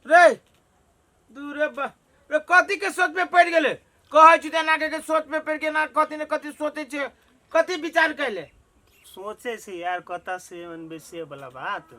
रे दूरे बा रे, कथी के सोच में पड़ि गेलै? कहै छी तऽ एना के सोच में पड़ि के एना कथी ने कथी सोचै छै, कथी विचार कैले? सोचे छी यार कतऽ से अनबै से वाला बात।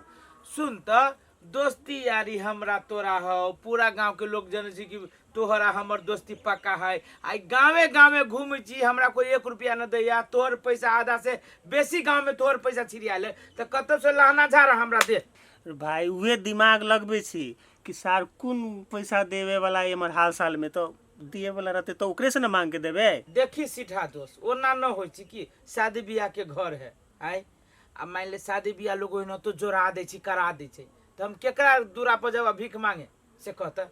सुन तऽ, दोस्ती यारी हमरा तोरा हौ, पूरा गांव के लोग जनै छै कि तोहरा हमर दोस्ती पक्का है। आई गांवे गांवे घूमै छी, हमरा कोई एक रुपया न दैया, तोहर पैसा आधा से बेसी गांव में तोहर पैसा छिड़ियाल है, तऽ कतौ से लहना झाड़ा हमरा दे। भाई उहे दिमाग लगबै छी कि सार कोन पैसा देवे वाला एमर हाल साल में, तो दिए वाला रहते तो ओकरे से न मांग के देबे। देखी सीठा दोस्त, ओना न होइ छै कि शादी बियाह के घर है, आय आ मान ले शादी बियाह लोग ओहिना तो जोड़ा दै छै, करा दै छै, तऽ हम केकरा दूरा पर जब भीख मांगे से कहता?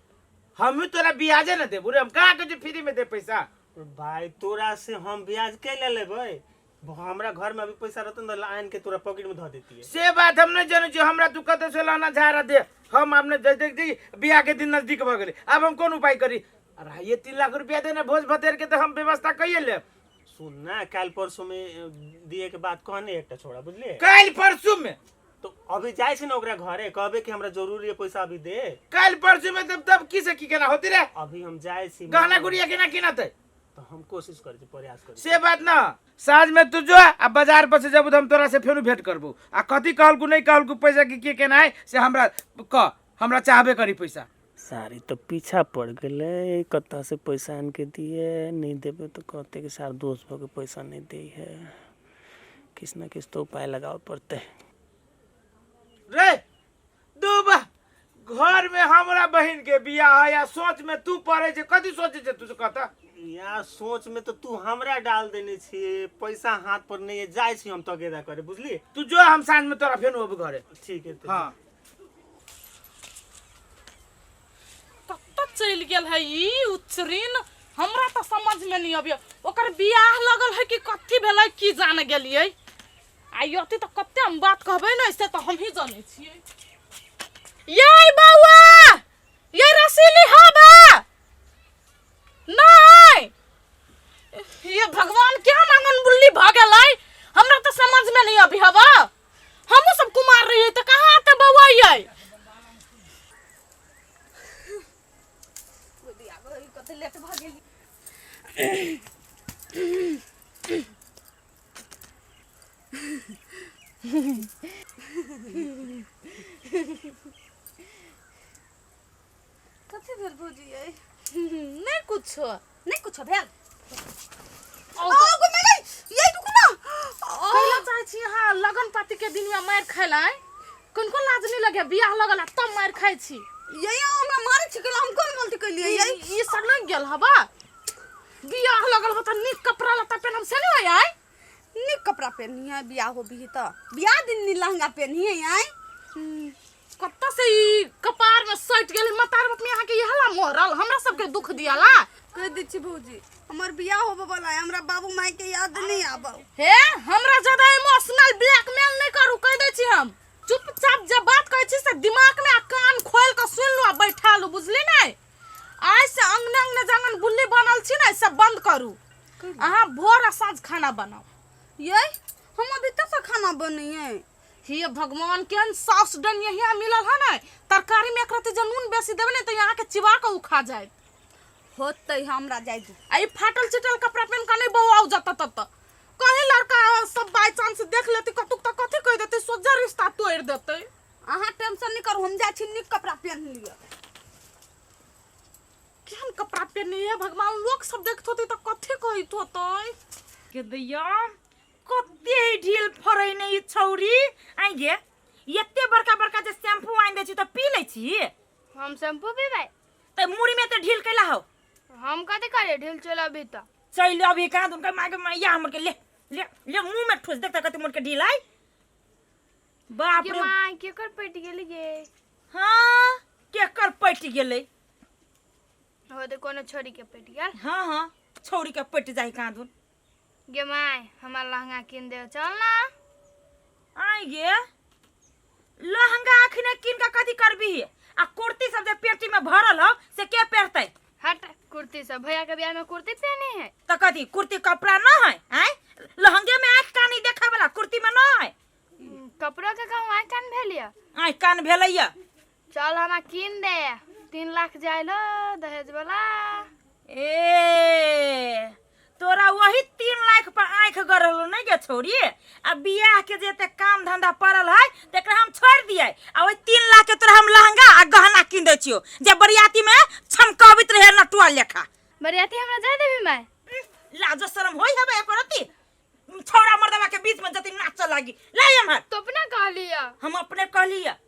हम तोरा ब्याजे न देबू रे, हम कहाँ कहै छी फ्री में दे पैसा। भाई तोरा से हम ब्याज के ले लेबै? हमरा घर में अभी पैसा रहते न आन के तोरा पॉकेट में धऽ देतियै। से बात हम नहीं जानै छी, हमरा तू कतौ से लहना झाड़ा दे। हम अपने देख देख देख बियाह के दिन नजदीक भऽ गेलै, आब हम कोन उपाय करी? अरे ये 3 लाख रुपया दे ने, भोज भतेर के तऽ हम व्यवस्था कइए लेब। सुन ना, काल्हि परसों में दिए के बात कहने एकटा छोड़ा, बुझलिए? काल्हि परसों में? तो अभी जाए छी ना ओकरा घरे, कहबे कि हमरा जरूरी है पैसा अभी दे। काल्हि परसों में तब तब की से की केना होती रे? अभी हम जाए छी। गहना गुड़िया केना किनतै? तो हम कोशिश करै छी, प्रयास करै छी। से बात ना, साँझ में तू जो आ बाजार पर से जब हम तोरा से फेरू भेंट करबो, आ कथी कहलकू नहीं कहलकू पैसा की के केना है से हमरा कह, हमरा चाहबे करी पैसा। सारी तो पीछा पड़ गेलै, कतऽ से पैसा आन के दिए? नहीं देबे तो कहते कि सार दोस्त भऽ के पैसा नहीं दै है। किछु ना किछु तो उपाय लगाबऽ पड़तै। रे दूबा, घर में हमरा बहिन के बियाह है या सोच में तू पड़े छे, कथी सोचे छे तू से कहता? यार सोच में तो तू हमरा डाल देने छी, पैसा हाथ पर नहीं है, जाय छी हम तगेदा करे, बुझली? तू जो, हम साँझ में तोरा फेन अबू घरे। ठीक है। हाँ। कतऽ चलि गेल है ई उच्चरीन? हमरा तऽ समझ में नहीं अबैया, ओकर बियाह लगल है कि कथी भेलै की जाने गेलियै। आ अथी तऽ कते हम बात कहबै ने से तऽ हमही जानै छियै। ये बौआ, ये रसीली हवा नहीं, ये भगवान केहन आंगन बुल्ली भऽ गेलै, हमरा तऽ समझ में नहीं अभी हवा। हमहूँ सब कुमार रहियै तऽ कहाँ आते बौआ ये। कते लेट भऽ गेली। कथी भेल भौजी? ये नहीं कुछो। नहीं कुछो भेल? औ आ गो मैं ये रुकू ना। कैला चाहै छी अहाँ लगन पाती के दिन में मारि खाइ? कोन कोन लाज नहीं लगे? बियाह लगल आ तब मारि खाइ छी? ये हमरा मारै छी कैला? हम कोन गलती कैलियै? ये ई सब नहीं गेल हबा, बियाह लगल हो त नीक कपड़ा लत्ता पेनम से नहीं होय? आय नीक कपड़ा पेनहिए बियाह होबही त बियाह दिन नी लहंगा पेनहिए आय। कत्ता से ई कपार में सटि गेल मतार बाप में अहाँ के इहला मरल हमरा सबके दुख दियाला। कह दै छी भौजी, हमर बियाह होबे वाला है, हमरा बाबू माय के याद नहीं आबौ। हे हमरा ज्यादा इमोशनल ब्लैकमेल नहीं करू, कह दै छी हम। चुपचाप जे बात कहै छी से दिमाग में आ कान खोल के सुन लू आ बैठा लू, बुझली नहीं? आइ से अंगने अंगने जंगन बुल्ली बनल छी ने सब बंद करू। अहाँ भोर आ साँझ खाना बनाउ। ये हम अभी तक से खाना बनैए। हे भगवान, केहन साउस डन यहाँ मिलल है ने, तरकारी में एक रत्ती जे नून बेसी देबै ने तऽ यहाँ के चिबा के उ खा जायत। होतै, हमरा जाय दू। आ ई फाटल चिटल कपड़ा पहिन कऽ नहि बौआउ जतऽ ततऽ, कहीं लड़का सब बाई चांस देख लेतै कतुक तऽ कथी कहि देतै, सोझा रिश्ता तोड़ि देतै। अहाँ टेंशन नहीं करू, हम जाइ छी नीक कपड़ा पहिन लिअ। केहन कपड़ा पहिनने हे भगवान, लोक सब देखत होतै तऽ कथी कहैत होतै। के दैया कते ढील फरै ने ई छौरी। आइ गे, एते बड़का बड़का जे शैम्पू आनि दै छी तऽ पी लै छी? हम शैम्पू पीबै? तऽ मुड़ी में एते ढील कैला हौ? हम कथी करे ढील? चल अभी तऽ चलि अभी कहाँ दुनका माय के मैया हमर के ले ले ले मुंह में ठुस देख तऽ कते मुड़ के ढील आई। बाप गे रे माय, केकर पटि गेली गे? हाँ, केकर पटि गेलै? हो तऽ कोनो छोरी के पटि गेल। हाँ हाँ, छौरी के पटि जाई कहाँ दुन। गे माय, हमरा लहंगा कीन दे चल ना। आइ गे, लहंगा अखने कीन के कथी करबी? आ कुर्ती सब जे पेटी में भरल हो से के पहिरतै? हट, कुर्ती सब भैया के बियाह में कुर्ती पहने है। त कथी कुर्ती कपड़ा न है? आय लहंगे में आँख कान देखे वाला कुर्ती में न है? कपड़ो के कहूँ आँख कान भेल या? आँख कान भेलैया। चल हमरा कीन दे 3 लाख जाइल दहेज वाला। ए, तोरा वही 3 लाख पर आँखि गड़ल नहीं गे छोरी? आ बियाह के जे एते काम धंधा पड़ल है तेकरा हम छोड़ दिए आ ओहि 3 लाख के तोरा हम लहंगा आ गहना कीन दै छियो जे बरियाती में छमकाबित रहे नटुआ लेखा। बरियाती हमरा जाय देबी माय? लाजो शरम होई हबे एको रति? छौड़ा मर्दवा के बीच में जति नाचऽ लागी ले एम्हर। तो अपना कहलिया। हम अपने कहलिए,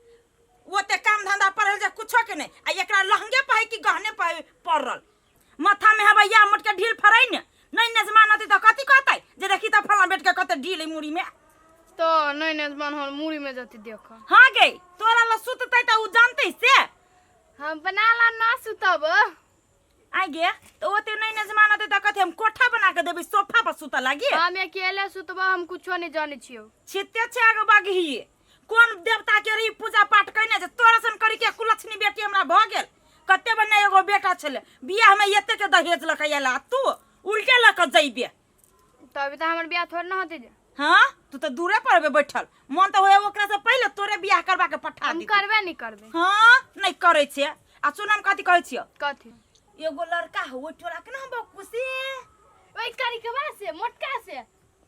ओते काम धंधा पड़ल जे कुछो के नहीं आ एकरा लहंगे पहे कि गहने पहे पड़ल माथा में हवैया मोट के ढील फरै ने नहीं नजमान होती तो कथी कहतै जे देखी त फलां बेट के कते ढील है मुड़ी में। तो नहीं नजमान हो मुड़ी में जति देख। हाँ गे, तोरा ला सुततै त उ जानतै से। हम बना ला ना सुतब। आइ गे, तो ओते नहीं नजमान होते त कथी हम कोठा बना के देबै, सोफा पर सुतऽ लागी? हम अकेले सुतब, हम कुछो नहीं जाने छियो। छिते छै आगो बगही, कोन देवता के रही पूजा पाठ कयने जे तोरा सन करी के कुलक्षणी बेटी हमरा भऽ गेल। कते बने एगो बेटा छलै, बियाह में एते के दहेज लऽ के आयल आ तू उल्टे लऽ के जइबे। तो अभी तो हमर बियाह थोड़े ना होते जे। हाँ, तू तऽ दूरे पर हेबे बैठल, मन तऽ होए ओकरा से पहिले तोरे बियाह करबा के पठा हम दी। करबे नहीं करबे। हाँ, नहीं करै छियै। आ सुन, हम कथी कहै छियौ? कथी? एगो लड़का हो ओहि टोला के ना हम खुशी। ओइ करिकवा से, मोटका से?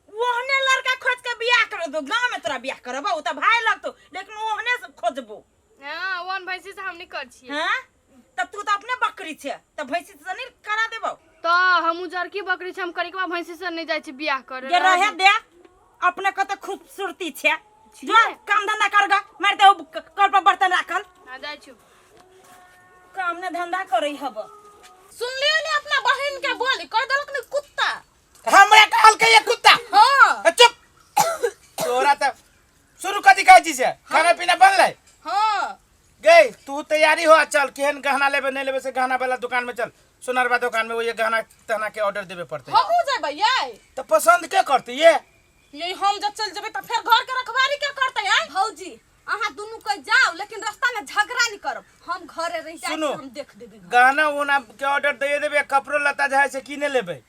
ओहने लड़का खोज के बियाह कर दो। गाँव में तोरा बियाह करबो, उ तऽ भाई लगतो, लेकिन ओहने से खोजबो। हाँ, वन भैंसी से हम नहीं कर छियै। हाँ, तब तू तऽ अपने बकरी छे तऽ भैंसी से नहीं करा देबो? तो हम उजरकी बकरी छै, हम करिकवा भैंसी से नहीं जाइ छी बियाह करे। जे रहे दे, अपने कते खूबसूरती छे। जो काम धंधा कर गा, मार दे कल पर बर्तन राखल। हाँ, जाइ छी। काम ने धंधा करे हब। सुनलियै ने अपना बहिन के बोली? कह देलक ने कुत्ता। हमरा कहलकै ये कुत्ता? हाँ। ए, चुप! तोरा तऽ शुरू कथी कहै छी से? खाना पीना बनलै? हाँ। गई तू तैयारी हो आ चल, केहन गहना लेबे नहीं लेबे से गहना वाला दुकान में चल, सोनारवा दुकान में। वो ये गहना तहना के ऑर्डर देबे पड़ते। हमहूँ जेबै यै? तो पसंद के करते ये? यही हम जब चल जेबै तऽ फेर घर के रखवारी के करतै आँय? भौजी, अहाँ दुनू के जाओ, लेकिन रास्ता में झगड़ा नहीं करब। हम घरे रह जाए। सुनू। हम देख देबै घर। गहना उहना के ऑर्डर दे देबे, कपड़ो लत्ता जे है से किने लेबे।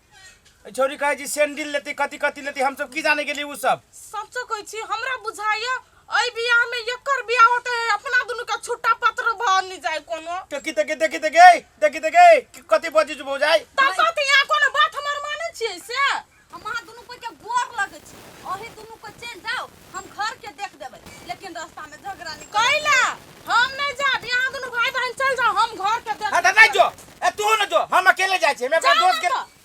ए छौरी कहै छी सैंडल लेती, कथी कथी लेती, हम सब की जाने गेली उ सब। सचो कहै छी, हमरा बुझाइया एहि बियाह में एकर बियाह होते अपना दुनू के छुट्टा पत्र भऽ नहि जाय कोनो। देखी देखी देखी देखी देखी देखी, कथी बजै छै भौजाई? तब कथी, यहाँ कोनो बात हमर मानै छियै से? हम अहाँ दुनू कोई के गोर लगै छी, अही दुनू कोई चलि जाओ, हम घर के देख देबै, लेकिन रास्ता में झगड़ा नहीं करब। कैला हम नहीं जाब, यहाँ दुनू भाई बहन चल जाओ, हम घर के देख। हाँ तऽ नहीं जो, ए तू न जो, हम अकेले जाइ छी, हम अपना जाओ दोस्त ना के तऽ।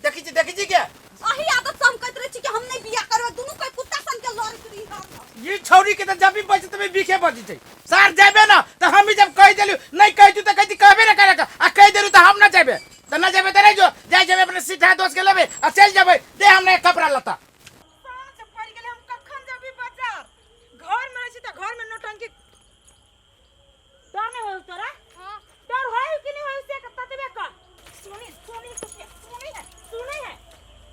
देखी छी, देखी छी के। अही आदत से हम कहैत रहै छी कि हम नहीं बियाह करबै, दुनू कोई कुत्ता सन के लड़ैत रही हम। ये छौरी के तऽ जब भी बजै तभी बीखे बजै छै। सार जेबे ना तऽ हम भी जब कहि देलु नहीं कहि दू तऽ कहै छी कहबे ना करे आ कहि देलु तऽ हम ना जेबे तऽ ना जेबे तऽ नहीं जो, जाइ जेबे अपने सीधा दोस्त के लेबे आ चलि जेबे। दे हमरा एक कपड़ा लत्ता। साँझ पड़ि गेलै, हम कखन जेबी बाजार? घर में रहै छी तऽ घर में नौटंकी। डर नहीं होय तोरा? डर होय कि नहीं होय से ततबे कर। सुनी सुनी सुनी है, सुनी है,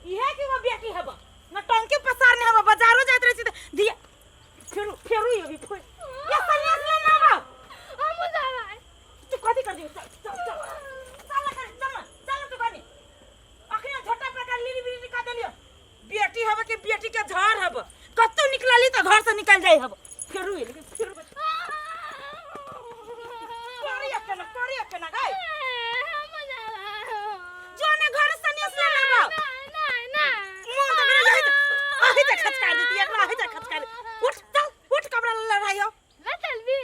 इहे कि वो बेटी हब नौटंकी पसारने हब। बाजारो जाइत रहै छी तऽ धिया फेरू फेरू ये भी फिर ये सन्यास ले ना आब। हमहूँ जाबै। तू कथी कर दियो? चल चल चल चल ना कर, चल ना चल ना। तू कनी अखने झोटा प्रकार लीली बिली का देलियो। बेटी हब कि बेटी के झाड़ हब, कतौ निकलली तऽ घर से निकल जाय हब। फेरू एल फेरू करिया केना, करिया केना गाय। हमहूँ जाबै। जो ने घर सन्यास ले ना आब। नहीं नहीं। मन तऽ करे यही अही तऽ खचका देती एकरा, अही तऽ खचका दे। उठ चल उठ, कपड़ा लड़ाइयो। ना चलबी?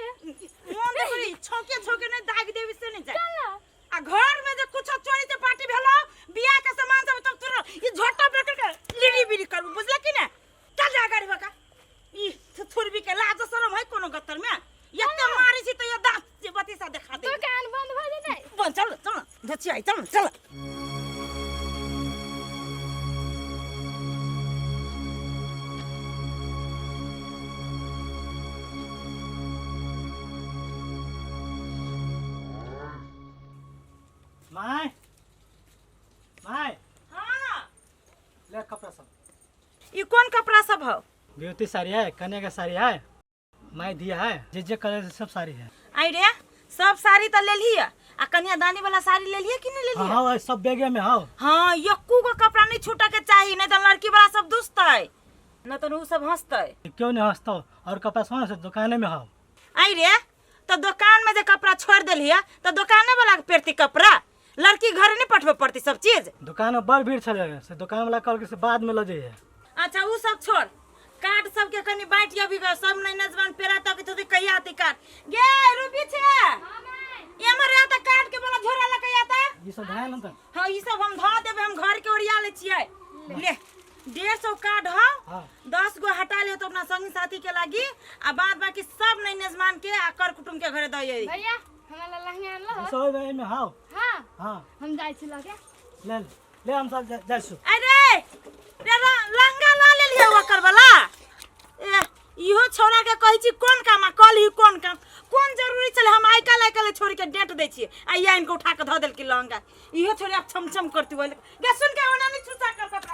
मन तऽ करे छौके छौके नहीं दाग देवी से नहीं जाए। चल। आ घर में जे कुछ चोरी से पार्टी भेलो बियाह के सामान सब तब तोरा ई झोटा पकड़ के लीली बीली करबू, बुझल कि ने? चल जा गाड़ी बका। ई थुरबी के लाज शरम है कोनो गत्तर में? एते मारै छी तऽ ये दांत जे बतीसा देखा दे। दुकान बंद भऽ जेतै। बन चल चल धोचिया, चल चल। My my. हाँ। ले कपड़ा सब। ई कोन कपड़ा सब हौ? ब्यूटी साड़ी है, कन्या का साड़ी है, माई दिया है, जे जे कलर से सब साड़ी है। आई रे, सब साड़ी तऽ लेलही आ कन्यादानी वाला साड़ी लेलही कि नहीं लेलही? हाँ हाँ, सब बैगे में हाँ। हाँ, एको गो कपड़ा नहीं छूटे के चाही, नहीं तो लड़की वाला सब दुसतै, नहीं तो उ सब हंसतै। क्यों नहीं हंसता? और कपड़ा सोना से दुकाने में हाँ। आई रे, तऽ दोकानमे जे कपड़ा छोड़ि देलियै तऽ दोकाने वाला के पेरती कपड़ा लड़की घरे नहीं पठबे पड़ती सब चीज। दुकान में बड़ भीड़ छलै, से दुकान वाला कहलकै से बाद में लऽ जइहे। अच्छा उ सब छोड़, कार्ड सबके कनी बाँटि अभी ग, सब नहीं नजवान पेरा तक तो कहिया आती कार्ड गे रूबी छे एमर या त कार्ड के वाला झोरा लके आता। ई सब धायल न त। हाँ ई सब हम धऽ देबै, हम घर के ओरिया लै छियै। ले 150 कार्ड हौ। हाँ। 10 गो हटा लियो तो अपना संगी साथी के लागी आ बाद बाकी सब नहीं नजमान के आ कर कुटुम के घरे दऽ। भैया हमरा लहंगा आनलो? ई सब एहिमे हौ। हाँ। हाँ। हम जाइ छी लगे। ले ले, हम सब जाइ छी। अरे रे लहंगा ला लेलियै ओकर वाला। ए इहो छौड़ा के कहै छी कोन काम आ कल ही कोन काम कोन जरूरी छलै, हम आइ काल्हि आइ काल्हि छोड़ि के डेट दै छियै आ ई आनि के उठा के धऽ देलकै लहंगा। इहो छोड़ी आब छम छम करती। गे सुन के ओना नहीं छुसा कर कपड़ा।